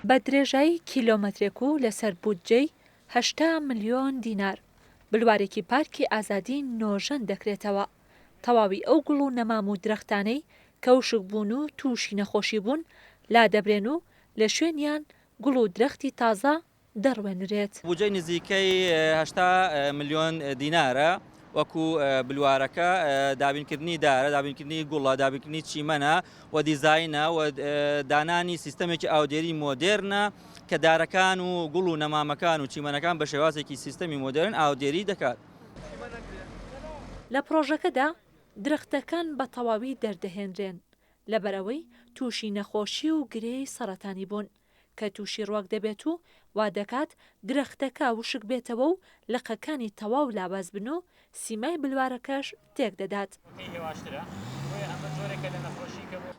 بە درێژایی کیلۆمەترێک و لەسەر بودجەی 80 ملیۆن دینار، بلوارێکی پارکی ئازادی نۆژەن دەکرێتەوە. تەواوی ئەو گوڵ و نەمام و درەختانەی کە وشک بوون و تووشی نەخۆشی بوون، لادەبرێن و لە شوێنیان گوڵ و درەختی تازە دەڕوێنرێت. بودجەی نزیکەی 80 ملیۆن دینارە وەکو بلوارەکە دابینکردنی دارە، دابینکردنی گوڵە، دابینکردنی چیمەنە و دیزاینە و دانانی سیستەمێکی ئاودێری مۆدێرنە کە دارەکان و گوڵ و نەمامەکان و چیمەنەکان بە شێوازێکی سیستەمی مۆدێرن ئاودێری دەکات. لە پڕۆژەکەدا درەختەکان بە تەواوی دەردەهێنرێن، لەبەرئەوەی تووشی نەخۆشی و گرێی سەڕەتانی بوون، کە تووشی ڕوەک دەبێت و وادەکات درەختەکە وشک بێتەوە و لقەکانی تەواو لاواز بن و سیمای بلوارەکەش تێکدەدات.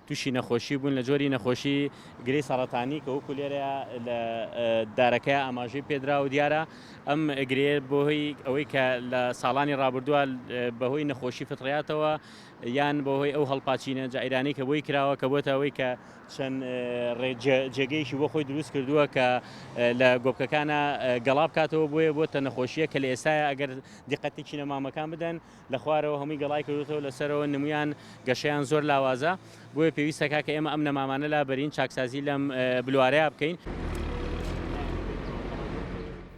تووشی نەخۆشی بوون لە جۆری نەخۆشی گرێی سەڕەتانی کە وەکو لێرە لە دارەکەیا ئاماژەی پێدراوە و دیارە ئەم گرێیە بەهۆی ئەوەی کە لە ساڵانی ڕابردووە بەهۆی نەخۆشی فطریاتەوە یان بەهۆی ئەو هەڵپاچینە جائیرانەی کە بۆی کراوە کە بۆتە ئەوەی کە چەند جێگەیەکی بۆ خۆی دروست کردووە کە لە گۆپکەکانە گەڵا بکاتەوە بۆیە بۆتە نەخۆشیە کە لە ئێستایا ئەگەر دیقەتێکی نەمامەکان بدەن لە خوارەوە هەمووی گەڵای کردوتەوە لەسەرەوە نمویان گەشەیان زۆر لاوازە بۆیە پێویستە کاکە ئێمە ئەم نەمامانە لابەرین چاکسازی لەم بلوارەیە بکەین.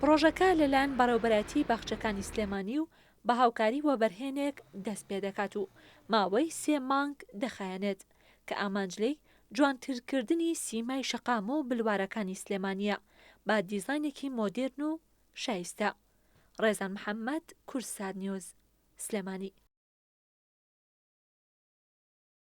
پڕۆژەکە لەلایەن بەڕێوەبەرایەتی باخچەکانی سلێمانی و بە هاوکاری وەبەرهێنێک دەستپێدەکات و ماوەی سێ مانگ دەخایەنێت، کە ئامانج لێی جوانترکردنی سیمای شەقام و بلوارەکانی سلێمانییە بە دیزاینێکی مۆدێرن و شایستە. ڕێزان محەمەد، کوردسات نیوز، سلێمانی.